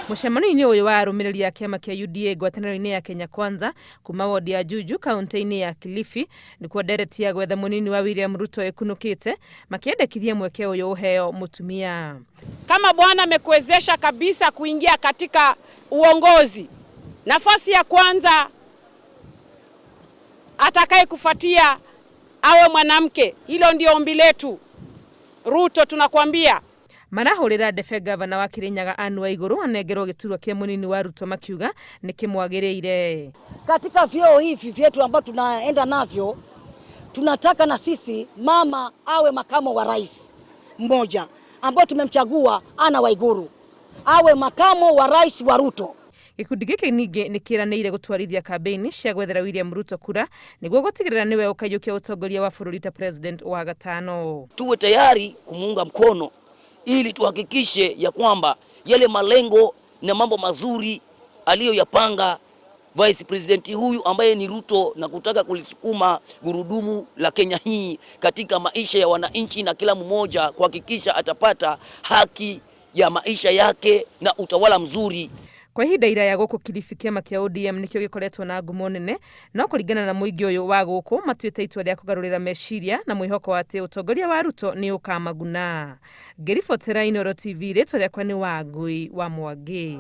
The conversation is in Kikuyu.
Mũcemanio-inĩ ũyũ wa arũmĩrĩri a kĩama kĩa UDA ngwatanĩro-inĩ ya Kenya Kwanza kuma wodi ya Juju kaunti-inĩ ya Kilifi nĩkuo ndereti ya gwetha mũnini wa William Ruto ĩkunũkĩte makĩendekithia mweke ũyũ ũheo mũtumia. Kama Bwana amekuwezesha kabisa kuingia katika uongozi, nafasi ya kwanza atakaye kufuatia awe mwanamke. Hilo ndio ombi letu. Ruto, tunakwambia. Marahũrĩra ndebe gavana wa Kirinyaga Anne Waigũrũ anengerwo gĩturwa kĩa mũnini wa Ruto makiuga nĩ kĩmwagĩrĩire. Katika vyeo hivi vyetu ambao tunaenda navyo, tunataka na sisi mama awe makamo wa rais mmoja ambao tumemchagua Anna Waiguru awe makamo wa rais wa Ruto. Gĩkundi gĩkĩ ningĩ nĩ kĩranĩire gũtwarithia kambĩini cia gwethera William Ruto kura nĩguo gũtigĩrĩra nĩwe ũkaiyũkia ũtongoria wa bũrũri ta president wa gatano. Tuwe tayari kumuunga mkono ili tuhakikishe ya kwamba yale malengo na mambo mazuri aliyoyapanga vice president huyu ambaye ni Ruto na kutaka kulisukuma gurudumu la Kenya hii katika maisha ya wananchi na kila mmoja kuhakikisha atapata haki ya maisha yake na utawala mzuri. Kwa ihinda iraya gũkũ Kilifi kĩama kĩa ODM nĩkĩo gĩkoretwo na ngumo nene no kũringana na mũingĩ ũyũ wa gũkũ matuĩte itua rĩa kũgarũrĩra meciria na mwĩhoko atĩ ũtongoria wa Ruto nĩ ũkamaguna. Ngĩribotera Inooro TV rĩtwa rĩakwa nĩ Wangui wa Mwangi.